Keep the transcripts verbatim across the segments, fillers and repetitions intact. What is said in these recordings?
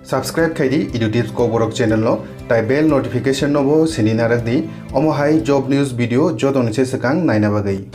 Subscribe khai di Edu Tips Kokborok channel no, tai bell notification no bo sini narak di. Omo hai job news video joto ni se swkang naina bagwi.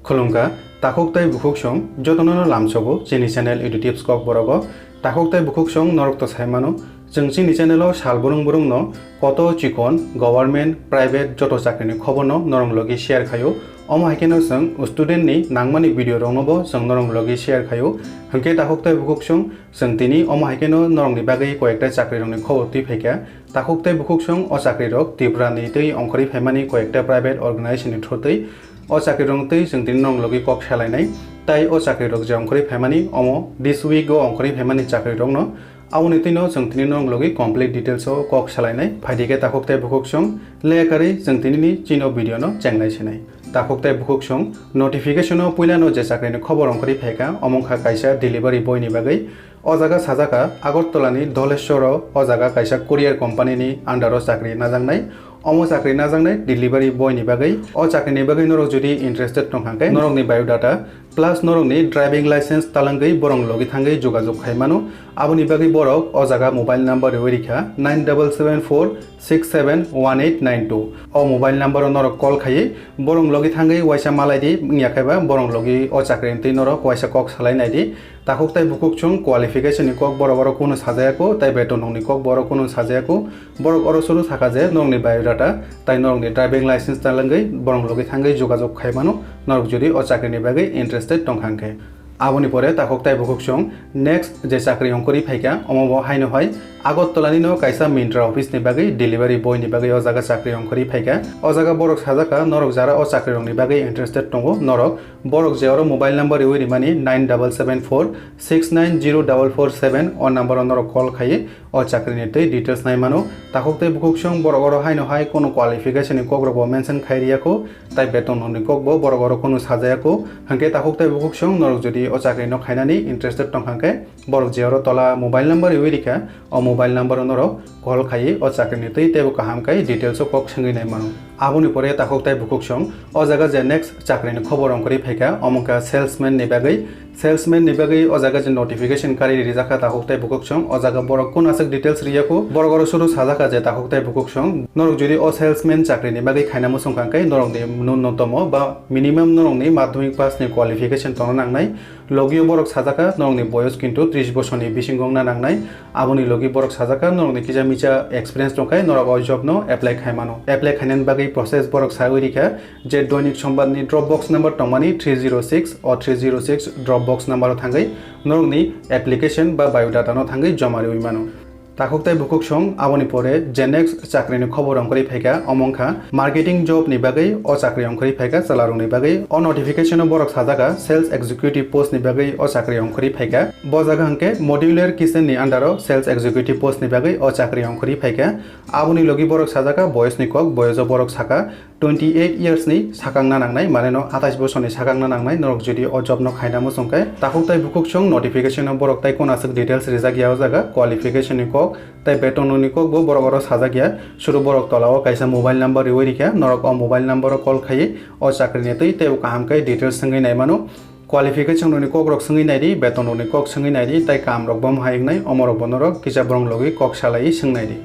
Khulumkha, takhuk tei bukhuk song jotono no lamsogo chini channel Edu Tips Kokborogo. Takhuk tei bukhuk song norok to sai mano, chwng chini channel o sal burung burung no koto chikon, government, private joto chakri ni khobor no norok logi share khaio. Omo hai kheno chwng student ni nangmani video rok no bo chwng norok logi share khaio. Hwnkhe takhuk tei bukhuk song chwng tini omo hai kheno norok ni bagwi koi ekta chakri rok ni khobor twi phaikha. Takhuk tei bukhuk song o chakri rok Tripura ni tei ongkhorwi phaimani koi ekta private organization ni through twi o chakri rok twi chwng tini norok logi kok salainai. Tai o chakri rok je ongkhorwi phaimani omo this week o ongkhorwi phaimani chakri rok no aboni twi no chwng tini norok logi complete details o kok salainai. Phaidi khe takhuk tei bukhuk song le karwi chwng tini ni chini o video no chengnai sinai. Takhuk tei bukhuk song notification o puila no je chakri ni khobor ongkhorwi phaikha, omo wngkha kaisa delivery boy ni bagwi. O jaga sajaka Agartala ni Dholeshwar o, o jaga kaisa courier company ni under o chakri najaknai. Omo chakri najaknai delivery boy ni bagwi. O chakri ni bagwi norok jodi interested tong kha khe norok ni biodata plus norok ni driving license talangwi borok logi thangwi jogajog khai mano. Aboni bagwi borok o jaga mobile number riwi rikha nine double seven four six seven one eight nine two. O mobile number o norok call khaiwi borok logi thangwi waisa malai di, wngya khe ba borok logi o chakri ni twi norok waisa kok salai nai di. Takhuk tei bukhuk chwng qualification ni kok borok oro kunu sajaya kho, tei beton rok ni kok borok kunu sajaya kho. Borok oro suru sakha je norok ni biodata tai norok ni driving license talangwi borok logi thangwi jogajog khai mano, norok jodi o chakri ni bagwi interested tong kha khe. Aboni pore takhuk tei bukhuk chwng next je chakri ongkhorwi phaikha, omo bo haino hai Agartala ni no kaisa Myntra office ni bagwi delivery boy ni bagwi o jaga chakri ongkhorwi phaikha. O jaga borok sajaka norok jara o chakri rok ni bagwi interested tongo norok, borok je oro mobile number riwi rimani nine double seven four six nine zero double four seven o number o norok call khaiwi o chakri ni twi details nai mano. Takhuk tei bukhuk chwng borok oro haino hai kono qualification ni kok rok bo mention khai riya kho, tai beton rok ni kok bo borok oro kono sajaya kho. Hwnkhe takhuk tei bukhuk chwng norok jodi o chakri no khainani interested tong kha khe, borok je oro tola mobile number riwi rikha, o mobile number o norok call khaiwi o chakri ni twi teibo kaham khe details o kok swngwi nai mano. Aboni pore takhuk tei bukhuk chwng o jaga je next chakri ni khobor ongkhorwi phaikha, omo wngkha salesman ni bagwi. Salesman ni bagwi o jaga je notification kari rijak kha takhuk tei bukhuk chwng, o jaga borok kunu aswk details riya kho, borok oro suru sajak kha je takhuk tei bukhuk chwng norok jodi o salesman chakri ni bagwi khaina muchung kha khe norok ni nunnotomo ba minimum norok ni madhyamik pass ni qualification tongna nangnai. Logio borok sajaka norokni boyos kintu tris bosorni bisingo wngna nangnai. Aboni logi borok sajaka norokni kisa misa experience tongkhe norok o job no apply khai mano. Apply khainani bagwi process borok sawi rikha je Doinik Sombadni drop box number tongmani three zero six, o three zero six drop box number o thangwi norokni application ba biodata no thangwi joma riwi mano. Takhuk tei bukhuk song aboni pore je next chakri ni khobor ongkhorwi phaikha, omo wngkha marketing job ni bagwi o chakri ongkhorwi phaikha chwla rok ni bagwi. O notification o borok sajaka sales executive post ni bagwi o chakri ongkhorwi phaikha. Bo jaga hwnkhe modular kitchen ni under o sales executive post ni bagwi o chakri ongkhorwi phaikha. Aboni logi borok sajaka boyos ni kok, boyos o borok saka twenty eight years ni sakang na nangnai, mane no atais bosor ni sakang na nangnai, norok jodi o job no khaina muchung khe. Takhuk tai bukhuk song notification o borok tai kono aswk details rijak ya o jaga, qualification ni kok tai beton ni kok bo borok oro sajak ya. Suru borok tola o kaisa mobile number riwi rikha, norok o mobile number o call khai o chakri ni twi tei o kaham khe details swngwi nai mano. Qualification rokni kok rok swngwi nai di, beton rokni kok swngwi nai di, tai kam rok bo hai wngnai, omo rok bo norok kisa borok logi kok salai swng nai di.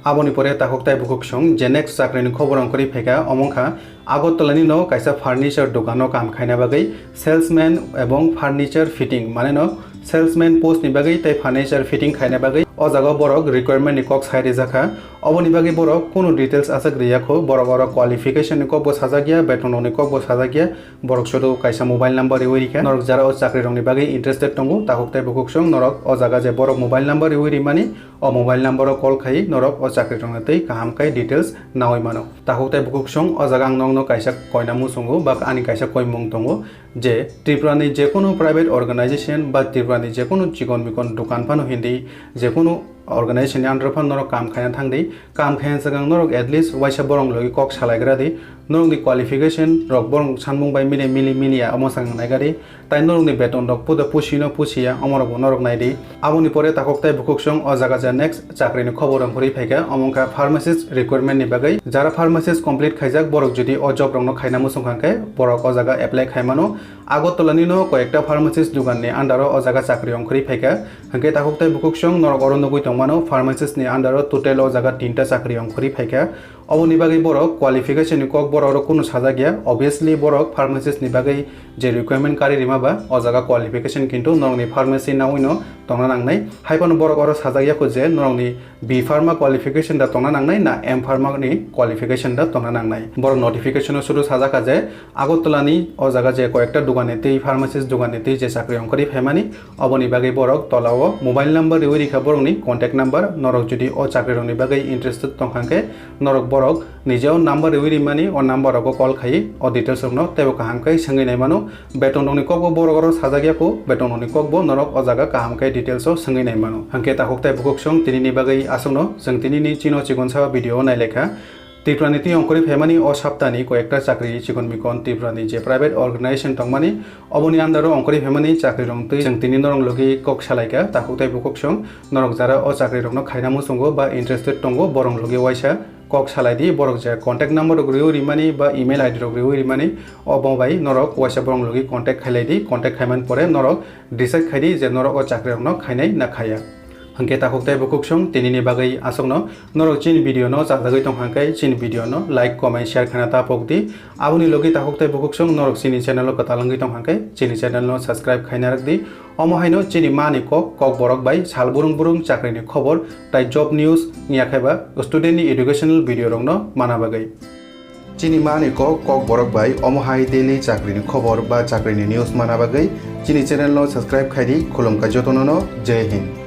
Aboni pore takhuk tai bukhuk song je next chakri ni khobor ongkhorwi phaikha, omo wngkha Agartala ni no kaisa furniture dokan o kam khaina bagwi salesman ebong furniture fitting, mane no salesman post ni bagwi tei furniture fitting khaina bagwi o jaga o borok requirement ni kok sai rijak kha. Oboni bagwi borok kunu details aswk riya kho, borok oro qualification ni kok bo sajak ya, beton rokni kok bo sajak ya. Borok suru kaisa mobile number riwi rikha. Norok jara o chakri rokni bagwi interested tongo, takhuk tai bukhuk song norok o jaga je borok mobile number riwi rimani, o mobile number o call khai norok o chakri rokni twi kaham khai details nawi mano. Takhuk tai bukhuk song o jaga ang nokno kaisa koina muchungo ba ani kaisa koimung tongo je Tripura ni jekunu private organization ba Tripura ni jekunu chikon mikon dokan phano hindi jekunu organization ni under phano norok kam khaina thang di. Kam khaina swkang norok at least waisa borok logi kok salaigra di. Norokni qualification rok borok sanmung bai mili mili miliya omo swkang naiga di. Tai norokni beton rok puda pusi no pusiya omo rok bo norok nai di. Aboni pore takhuk tai bukhuk song o jaga je next chakri ni khobor rok khuri phaikha, omo wngkha pharmacist requirement ni bagwi. Jara pharmacist complete khaijak borok jodi o job rok no khaina muchung kha khe borok o jaga apply khai mano. Agartala ni no koyekta pharmacist dugan ni under o o jaga chakri ongkhorwi phaikha. Hwnkhe takhuk tai bukhuk song norok oro nugwi tongmano pharmacist ni under o total o jaga tinta chakri ongkhorwi phaikha. Oboni bagwi borok qualification ni kok borok oro kunu sajak ya. Obviously borok pharmacist ni bagwi je requirement kari rima ba o jaga qualification kintu norokni pharmacy naui no tongna nangnai. Hai phano borok oro sajak ya kho je norokni B Pharma qualification da tongna nangnai na M Pharma ni qualification da tongna nangnai. Borok notification o suru sajak kha je Agartala ni o jaga je koyekta dugan ni twi pharmacist dugan ni twi je chakri ongkhorwi phaimani, oboni bagwi borok tola o mobile number riwi rikha borokni contact number. Norok jodi o chakri rokni bagwi interested tongkha khe norok borok nije o number riwi rimani, o number rogo call khai o details rokno teibo kaham khe swngwi nai mano. Beton rokni kokbo borok oro sajak ya kho, beton rokni kokbo norok o jaga kaham khe details o swngwi nai mano. Hwnkhe takhuk tai bukhuk song tinini bagwi aswkno chwng tinini chino chikonsa video o nai lekha. Tripura ni twi ongkhorwi phaimani o saptani koyekta chakri chikon mikon Tripura ni je private organization tongmani oboni under o ongkhorwi phaimani chakri rok twi chwng tini norok logi kok salaikha takhuk tai bukhuk song norok jara o chakri rokno khaina muchungo ba interested tongo borok logi waisa kok salai di, borok je contact number rok riwi rimani ba email I D rok riwi rimani obo bai norok waisa borok logi contact khailai di, contact khaiman pore norok decide khai di je norok o chakri rokno khainai na khaya. Hwnkhe takhuk tai bukhuk song tinini bagwi aswkno. Norok chini video no chajagwi tong hwnkhe chini video no like, comment, share khaina ta pok di. Aboni logi takhuk tai bukhuk song norok chini channel o kwtal wngwi tong hwnkhe chini channel no subscribe khaina rwk di. Omo haino chini mani kok, kok borok bai sal burung burung chakri ni khobor tai job news wngya khe ba student ni educational video rok no mana bagwi. Chini mani kok, kok borok bai omo hai daily chakri ni khobor ba chakri ni news mana bagwi chini channel no subscribe khai di. Khulumkha jotono no, Jai Hind.